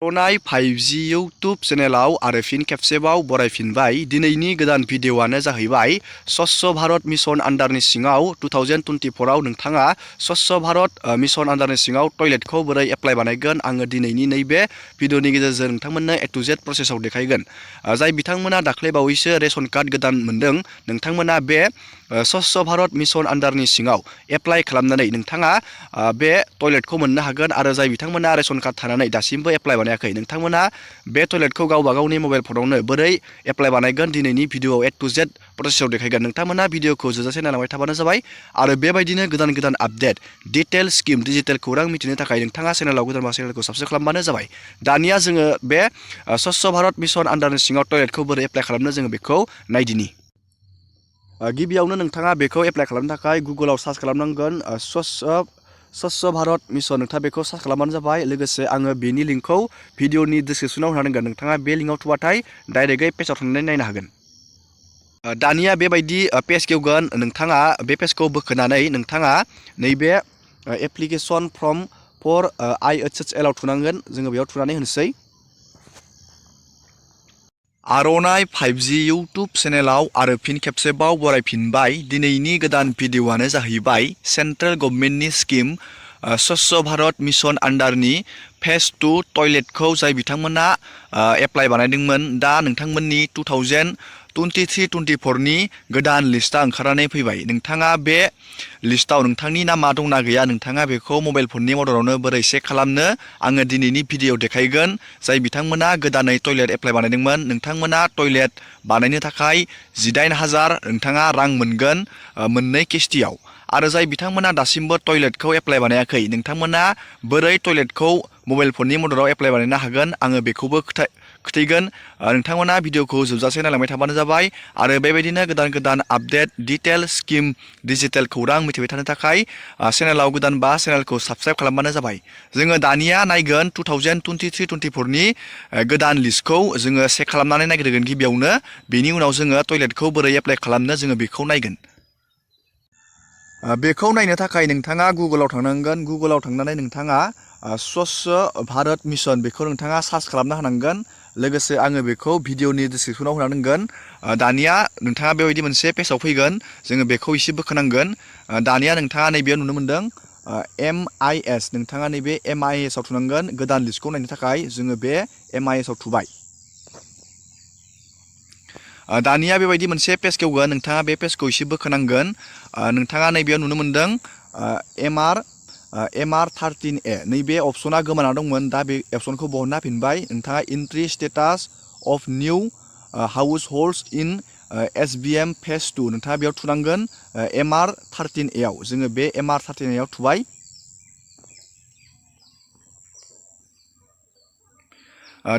Orunodoi 5G YouTube चेनेलाव आरो फिन खेबसेबाव बरायफिनबाय। दिनैनि गोदान भिडिअआनो जाहैबाय स्वच्छ भारत मिशन आन्डारनि सिङाव 2024 आव नोंथाङा स्वच्छ भारत मिशन आन्डारनि सिङाव टयलेटखौ बोरै एप्लाइ बानायगोन आङो दिनैनि नैबे भिडिअनि गेजेरजों नोंथांमोननो ए टु जेड प्रसेसआव देखायगोन। जाय बिथांमोना दाख्लै बावैसो रेशन कार्ड गोदान मोनदों नोंथांमोना बे स्वच्छ भारत मिशन आन्डारनि सिङाव एप्लाइ खालामनानै नोंथाङा बे टयलेटखौ मोननो हागोन। आरो जाय बिथांमोना रेशन कार्ड थानानै दासिमबो एप्लाइ बानायाखै नोंथांमोना बे टयलेटखौ गावबा गावनि मबाइल फनावनो बोरै एप्लाइ बानायगोन दिनैनि भिडिअआव ए टु जेड प्रसेसआव देखायगोन। नोंथांमोना भिडिअखौ जोबजासे नायलांबाय थाबानो जाबाय। आरो बेबायदिनो गोदान गोदान आपडेट डिटेल स्किम डिजिटेल खौरां मिथिनो थाखाय नोंथाङा चेनेलाव गोदानबा चेनेलखौ साबस्क्राइब खालामबानो जाबाय। दानिया जोङो बे स्वच्छ भारत मिशन आन्डारनि सिङाव टयलेटखौ बोरै एप्लाइ खालामनो जोङो बेखौ नायदिनि। गिबियावनो नोंथाङा बेखौ एप्लाइ खालामनो थाखाय गुगोलाव सार्च खालामनांगोन स्वच्छ भारत मिशन नोंथाङा बेखौ सार्च खालामबानो जाबाय। लोगोसे आङो बेनि लिंकखौ भिडिअनि डिसक्रिपसनाव होनांगोन। नोंथाङा बे लिंकआव थुबाथाय डाइरेक्टयै पेजाव थांनानै नायनो हागोन। दानिया बेबायदि पेज खेवगोन। नोंथाङा बे पेजखौ बोखोनानै नोंथाङा नैबे एप्लिकेसन फर्म फर IHHL आव थुनांगोन। जोङो बेयाव थुनानै होनोसै। Orunodoi 5G YouTube चेनेलाव आरो फिन खेबसेबाव बरायफिनबाय। दिनैनि गोदान भिडिअआनो जाहैबाय सेन्ट्रेल गभर्नमेन्टनि स्किम स्वच्छ भारत मिशन आन्डारनि फेज 2 टयलेटखौ जाय बिथांमोना एप्लाइ बानायदोंमोन दा नोंथांमोननि 2023-24 नि गोदान लिस्टआ ओंखारनानै फैबाय। नोंथाङा बे लिस्टआव नोंथांनि नामा दंना गैया नोंथाङा बेखौ मबाइल फननि मददावनो बोरै चेक खालामनो आङो दिनैनि भिडिअआव देखायगोन। जाय बिथांमोना गोदानै टयलेट एप्लाइ बानायदोंमोन नोंथांमोना टयलेट बानायनो थाखाय 18,000 नोंथाङा रां मोनगोन मोननै किस्तियाव। आरो जाय बिथांमोना दासिमबो टयलेटखौ एप्लाइ बानायाखै नोंथांमोना बोरै टयलेटखौ मबाइल फननि मददाव एप्लाइ बानायनो हागोन आङो बेखौबो खिथायगोन। नोंथांमोना भिडिअखौ जोबजासे नायलांबाय थाबानो जाबाय। आरो बेबायदिनो गोदान गोदान आपडेट डिटेल स्किम डिजिटेल खौरां मिथिबाय थानो थाखाय चेनेलाव गोदानबा चेनेलखौ साबस्क्राइब खालामबानो जाबाय। जोङो दानिया नायगोन 2023-24 नि गोदान लिस्टखौ जोङो चेक खालामनानै नायग्रोगोन गिबियावनो। बेनि उनाव जोङो टयलेटखौ बोरै एप्लाइ खालामनो जोङो बेखौ नायगोन। बेखौ नायनो थाखाय नोंथाङा गुगोलाव थांनांगोन। गुगोलाव थांनानै नोंथाङा स्वच्छ भारत मिशन बेखौ नोंथाङा सार्च खालामना होनांगोन। लोगोसे आङो बेखौ भिडिअनि डिसक्रिपसनाव होना दोनगोन। दानिया नोंथाङा बेबायदि मोनसे पेजाव फैगोन। जोङो बेखौ एसे बोखोनांगोन। दानिया नोंथाङा नैबेयाव नुनो मोन्दों MIS नोंथाङा नैबे MIS आव थुनांगोन। गोदान लिस्टखौ नायनो थाखाय जोङो बे MIS आव थुबाय। दानिया बेबायदि मोनसे पेज खेवगोन। नोंथाङा बे पेजखौ एसे बोखोनांगोन। नोंथाङा नैबेयाव नुनो मोन्दों MR13A नैबे अपसना गोमाना दंमोन दा बे अपसनखौ बहनना होफिनबाय। नोंथाङा entry status of new households in SBM phase 2 नोंथाङा बेयाव थुनांगोन। MR13A आव जोङो बे MR13A आव थुबाय।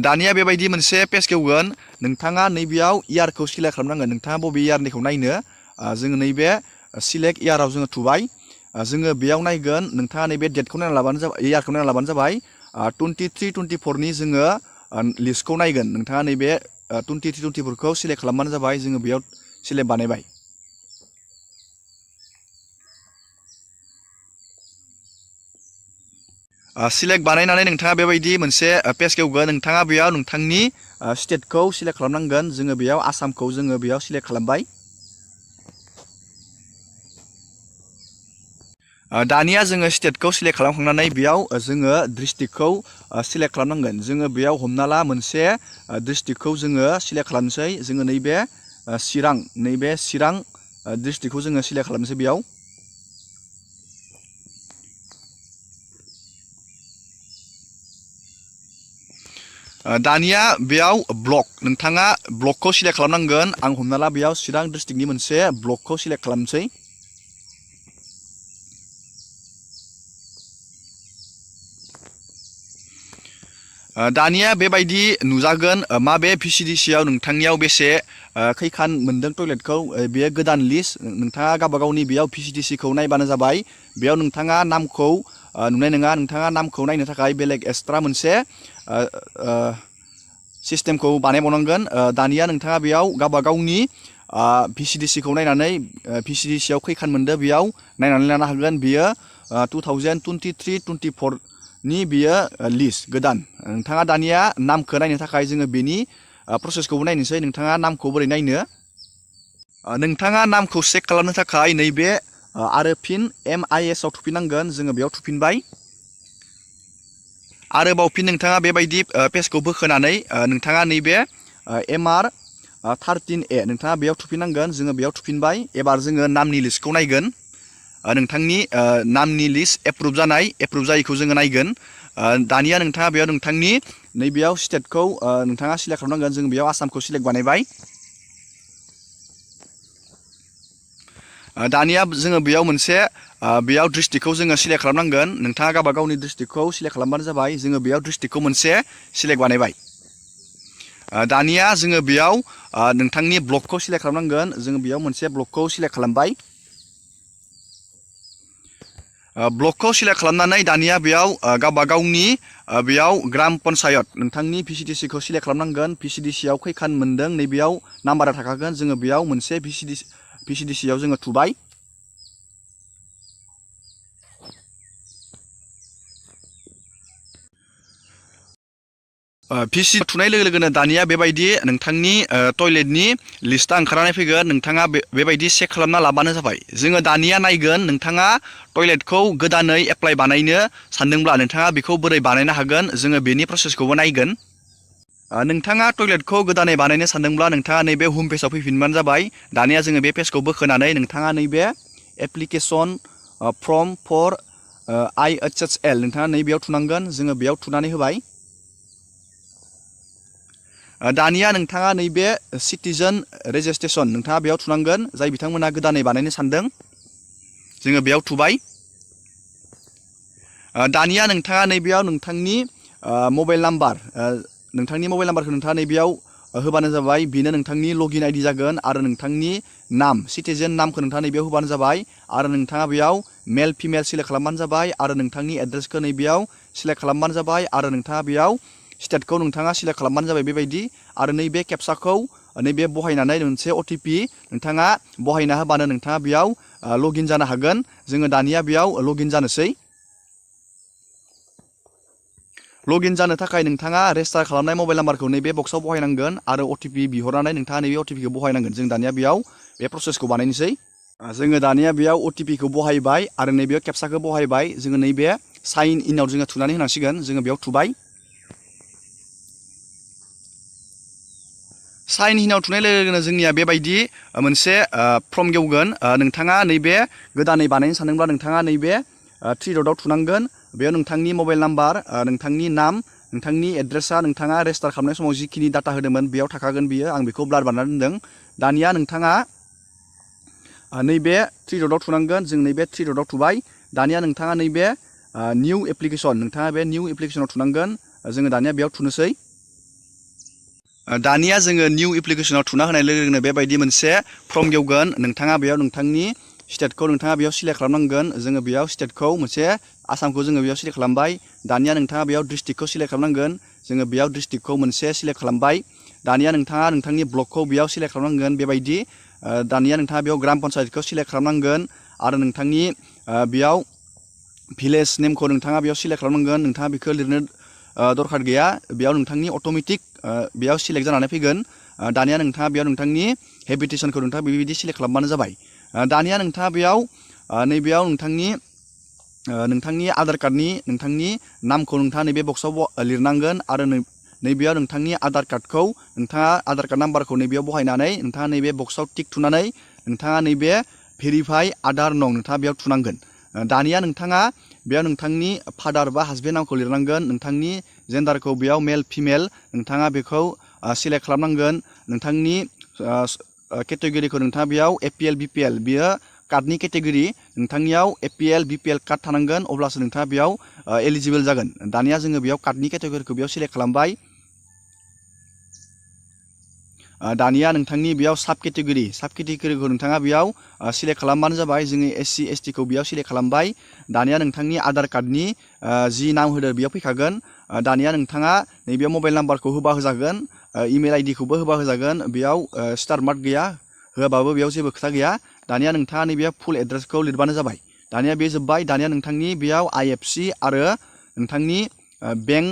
दानिया बेबायदि मोनसे पेज खेवगोन। नोंथाङा नैबेयाव इयारखौ सिलेक्ट खालामनांगोन। नोंथाङा बबे इयारनिखौ नायनो जोङो नैबे सिलेक्ट इयाराव जोङो थुबाय। जोङो बेयाव नायगोन। नोंथाङा नैबे डेटखौ नायना लाबानो जाबाय इयारखौ नायना लाबानो जाबाय। 23-24 नि जोङो लिस्टखौ नायगोन। नोंथाङा नैबे 23-24 खौ सिलेक्ट खालामबानो जाबाय। जोङो बेयाव सिलेक्ट बानायबाय। सिलेक्ट बानायनानै नोंथाङा बेबायदि मोनसे पेज खेवगोन। नोंथाङा बेयाव नोंथांनि स्टेटखौ सिलेक्ट खालामनांगोन। जोङो बेयाव आसामखौ जोङो बेयाव सिलेक्ट खालामबाय। दानिया जोङो स्टेटखौ सिलेक्ट खालामखांनानै बेयाव जोङो डिस्ट्रिक्टखौ सिलेक्ट खालामनांगोन। जोङो बेयाव हमना ला मोनसे डिस्ट्रिक्टखौ जोङो सिलेक्ट खालामनोसै। जोङो नैबे चिरां डिस्ट्रिक्टखौ जोङो सिलेक्ट खालामनोसै बेयाव। दानिया बेयाव ब्लक नोंथाङा ब्लकखौ सिलेक्ट खालामनांगोन। आं हमना ला बेयाव चिरां डिस्ट्रिक्टनि मोनसे ब्लकखौ सिलेक्ट खालामनोसै। दानिया बेबायदि नुजागोन माबे VCDC आव नोंथांनियाव बेसे खैखान मोनदों टयलेटखौ बेयो गोदान लिस्ट। नोंथाङा गावबा गावनि बेयाव VCDC खौ नायबानो जाबाय। बेयाव नोंथाङा नामखौ नुनाय नङा। नोंथाङा नामखौ नायनो थाखाय बेलेग एक्सट्रा मोनसे सिस्टेमखौ बानायबावनांगोन। दानिया नोंथाङा बेयाव गावबा गावनि VCDC खौ नायनानै VCDC आव खैखान मोनदों बेयाव नायनानै लानो हागोन। बेयो 2023-24 नि बियो लिस्ट गोदान नोंथाङा दानिया नामखौ नायनो थाखाय जोङो बेनि प्रसेसखौबो नायनोसै नोंथाङा नामखौ बोरै नायनो नोंथाङा नामखौ चेक खालामनो थाखाय नैबे आरो फिन MIS आव थुफिननांगोन जोङो बेयाव थुफिनबाय आरोबाव फिन नोंथाङा बेबायदि पेजखौ बोखोनानै नोंथाङा नैबे MR13A नोंथाङा बेयाव थुफिननांगोन जोङो बेयाव थुफिनबाय एबार जोङो नामनि लिस्टखौ नायगोन नोंथांनि नामनि लिस्ट एप्रुभ जानाय एप्रुभ जायैखौ जोङो नायगोन दानिया नोंथाङा बेयाव नोंथांनि नैबेयाव स्टेटखौ नोंथाङा सिलेक्ट खालामनांगोन जों बेयाव आसामखौ सिलेक्ट बानायबाय दानिया जोङो बेयाव मोनसे बेयाव डिस्ट्रिक्टखौ जोङो सिलेक्ट खालामनांगोन नोंथाङा गावबा गावनि डिस्ट्रिक्टखौ सिलेक्ट खालामबानो जाबाय जोङो बेयाव डिस्ट्रिक्टखौ मोनसे सिलेक्ट बानायबाय दानिया जोङो बेयाव नोंथांनि ब्लकखौ सिलेक्ट खालामनांगोन जोङो बेयाव मोनसे ब्लकखौ सिलेक्ट खालामबाय ब्लकखौ सिलेक्ट खालामनानै दानिया बेयाव गावबा गावनि बेयाव ग्राम पन्सायत नोंथांनि VCDC खौ सिलेक्ट खालामनांगोन VCDC आव खैखान मोनदों नैबेयाव नाम्बारा थाखागोन जोङो बेयाव मोनसे VCDC आव जोङो थुबाय VCDC थुनाय लोगो लोगोनो दानिया बेबायदि नोंथांनि टयलेटनि लिस्टआ ओंखारनानै फैगोन नोंथाङा बेबायदि चेक खालामना लाबानो जाबाय जोङो दानिया नायगोन नोंथाङा टयलेटखौ गोदानै एप्लाइ बानायनो सानदोंब्ला नोंथाङा बेखौ बोरै बानायनो हागोन जोङो बेनि प्रसेसखौबो नायगोन नोंथाङा टयलेटखौ गोदानै बानायनो सानदोंब्ला नोंथाङा नैबे होम पेजाव फैफिनबानो जाबाय दानिया जोङो बे पेजखौ बोखोनानै नोंथाङा नैबे एप्लिकेसन फर्म फर IHHL नोंथाङा नैबेयाव थुनांगोन जोङो बेयाव थुनानै होबाय दानिया नोंथाङा नैबे सिटिजेन रेजिस्ट्रेसन नोंथाङा बेयाव थुनांगोन जाय बिथांमोना गोदानै बानायनो सानदों जोङो बेयाव थुबाय दानिया नोंथाङा नैबेयाव नोंथांनि मबाइल नाम्बार नोंथांनि मबाइल नाम्बारखौ नोंथाङा नैबेयाव होबानो जाबाय बेनो नोंथांनि लगइन ID जागोन आरो नोंथांनि नाम सिटिजेन नामखौ नोंथाङा नैबेयाव होबानो जाबाय आरो नोंथाङा बेयाव मेल फिमेल सिलेक्ट खालामबानो जाबाय आरो नोंथांनि एड्रेसखौ नैबेयाव सिलेक्ट खालामबानो जाबाय आरो नोंथाङा बेयाव स्टेटखौ नोंथाङा सिलेक्ट खालामबानो जाबाय बेबायदि आरो नैबे केपसाखौ नैबे बहायनानै मोनसे OTP नोंथाङा बहायना होबानो नोंथाङा बेयाव लगइन जानो हागोन जोङो दानिया बेयाव लगइन जानोसै लगइन जानो थाखाय नोंथाङा रेजिस्टार खालामनाय मबाइल नाम्बारखौ नैबे बक्सआव बहायनांगोन आरो OTP बिहरनानै नोंथाङा नैबे OTP खौ बहायनांगोन जों दानिया बेयाव बे प्रसेसखौ बानायनोसै जोङो दानिया बेयाव OTP खौ बहायबाय आरो नैबेयाव केपसाखौ बहायबाय जोङो नैबे साइन इनआव जोङो थुनानै होनांसिगोन जोङो बेयाव थुबाय साइन इनआव थुनाय लोगो लोगोनो जोंनिया बेबायदि मोनसे फर्म गेवगोन नोंथाङा नैबे गोदानै बानायनो सानदोंब्ला नोंथाङा नैबे 3 डटआव थुनांगोन बेयाव नोंथांनि मबाइल नाम्बार नोंथांनि नाम नोंथांनि एड्रेसा नोंथाङा रेजिस्टार खालामनाय समाव जिखिनि डाटा होदोंमोन बेयाव थाखागोन बियो आं बेखौ ब्लार बानायना दोनदों दानिया नोंथाङा नैबे 3 डटआव थुनांगोन जों नैबे 3 डटआव थुबाय दानिया नोंथाङा नैबे निउ एप्लिकेसन नोंथाङा बे निउ एप्लिकेसनाव थुनांगोन जोङो दानिया बेयाव थुनोसै दानिया जोङो निउ एप्लिकेसनाव थुना होनाय लोगो लोगोनो बेबायदि मोनसे फर्म गेवगोन नोंथाङा बेयाव नोंथांनि स्टेटखौ नोंथाङा बेयाव सिलेक्ट खालामनांगोन जोङो बेयाव स्टेटखौ मोनसे आसामखौ जोङो बेयाव सिलेक्ट खालामबाय दानिया नोंथाङा बेयाव डिस्ट्रिक्टखौ सिलेक्ट खालामनांगोन जोङो बेयाव डिस्ट्रिक्टखौ मोनसे सिलेक्ट खालामबाय दानिया नोंथाङा नोंथांनि ब्लकखौ बेयाव सिलेक्ट खालामनांगोन बेबायदि दानिया नोंथाङा बेयाव ग्राम पन्सायतखौ सिलेक्ट खालामनांगोन आरो नोंथांनि बेयाव भिलेज नेमखौ नोंथाङा बेयाव सिलेक्ट खालामनांगोन नोंथाङा बेखौ लिरनो दरखार गैया बेयाव नोंथांनि अट'मेटिक बेयाव सिलेक्ट जानानै फैगोन दानिया नोंथाङा बेयाव नोंथांनि हेबिटेसनखौ नोंथाङा बेबायदि सिलेक्ट खालामबानो जाबाय दानिया नोंथाङा बेयाव नैबेयाव नोंथांनि आधार कार्डनि नोंथांनि नामखौ नोंथाङा नैबे बक्सआव लिरनांगोन आरो नैबेयाव नोंथांनि आधार कार्डखौ नोंथाङा आधार कार्ड नाम्बारखौ नैबेयाव बहायनानै नोंथाङा नैबे बक्सआव टिक थुनानै नोंथाङा नैबे भेरिफाइ आधार नं नोंथाङा बेयाव थुनांगोन दानिया नोंथाङा बेयाव नोंथांनि फादार बा हासबेन्ड नामखौ लिरनांगोन नोंथांनि जेन्डारखौ बेयाव मेल फिमेल नोंथाङा बेखौ सिलेक्ट खालामनांगोन नोंथांनि केटेगरिखौ नोंथाङा बेयाव APL BPL बियो कार्डनि केटेगरि नोंथांनियाव APL BPL कार्ड थानांगोन अब्लासो नोंथाङा बेयाव एलिजिबोल जागोन दानिया जोङो बेयाव कार्डनि केटेगरिखौ बेयाव सिलेक्ट खालामबाय दानिया नोंथांनि बेयाव साब केटेगरिखौ नोंथाङा बेयाव सिलेक्ट खालामबानो जाबाय जोङो SC ST खौ बेयाव सिलेक्ट खालामबाय दानिया नोंथांनि आधार कार्डनि जि नाम होदो बेयाव फैखागोन दानिया नोंथाङा नैबेयाव मबाइल नाम्बारखौ होबा होजागोन इमेल ID खौबो होबा होजागोन बेयाव स्टार मार्क गैया होआबाबो बेयाव जेबो खोथा गैया दानिया नोंथाङा नैबे फुल एड्रेसखौ लिरबानो जाबाय दानिया बे जोब्बाय दानिया नोंथांनि बेयाव IFC आरो नोंथांनि बेंक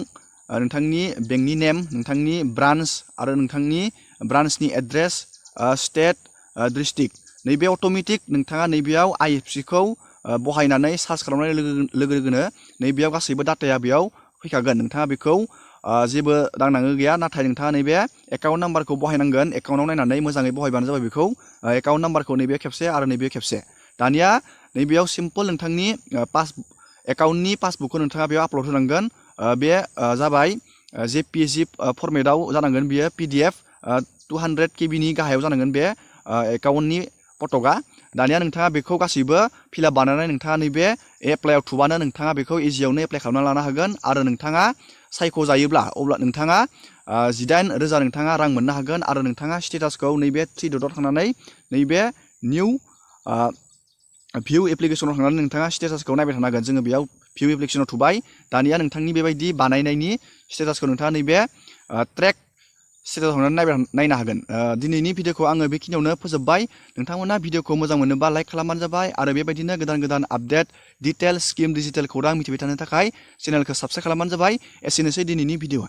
नोंथांनि बेंकनि नेम नोंथांनि ब्रान्च आरो नोंथांनि ब्रान्चनि एड्रेस स्टेट डिस्ट्रिक्ट नैबे अट'मेटिक नोंथाङा नैबेयाव IFSC-खौ बहायनानै सार्च खालामनाय लोगो लोगोनो नैबेयाव गासैबो डाटाया बेयाव फैखागोन नोंथाङा बेखौ जेबो दांनांगौ गैया नाथाय नोंथाङा नैबे एकाउन्ट नाम्बारखौ बहायनांगोन एकाउन्टआव नायनानै मोजाङै बहायबानो जाबाय बेखौ एकाउन्ट नाम्बारखौ नैबे खेबसे आरो नैबे खेबसे दानिया नैबेयाव सिम्पल नोंथांनि एकाउन्टनि पासबुकखौ नोंथाङा बेयाव आपल'ड होनांगोन बे जाबाय JPG फर्मेटआव जानांगोन बियो PDF 200 KB गाहायाव जानांगोन बे एकाउन्टनि फटकआ दानिया नोंथाङा बेखौ गासैबो फिलआप बानायनानै नोंथाङा नैबे एप्लाइआव थुबानो नोंथाङा बेखौ इजियावनो एप्लाइ खालामना लानो हागोन आरो नोंथाङा सायख'जायोब्ला अब्ला नोंथाङा 18,000 नोंथाङा रां मोननो हागोन आरो नोंथाङा स्टेटासखौ नैबे 3 डटआव थांनानै नैबे निउ भिउ एप्लिकेसनाव थांनानै नोंथाङा स्टेटासखौ नायबाय थानो हागोन जोङो बेयाव भिउ एप्लिकेसनाव थुबाय दानिया नोंथांनि बेबायदि बानायनायनि स्टेटासखौ नोंथाङा नैबे ट्रेक स्टेटासआव थांनानै नायनो हागोन दिनैनि भिडिअखौ आङो बेखिनियावनो फोजोबबाय नोंथांमोना भिडिअखौ मोजां मोनोबा लाइक खालामबानो जाबाय आरो बेबायदिनो गोदान गोदान आपडेट डिटेल स्किम डिजिटेल खौरां मिथिबाय थानो थाखाय चेनेलखौ साबस्क्राइब खालामबानो जाबाय एसेनोसै दिनैनि भिडिअआ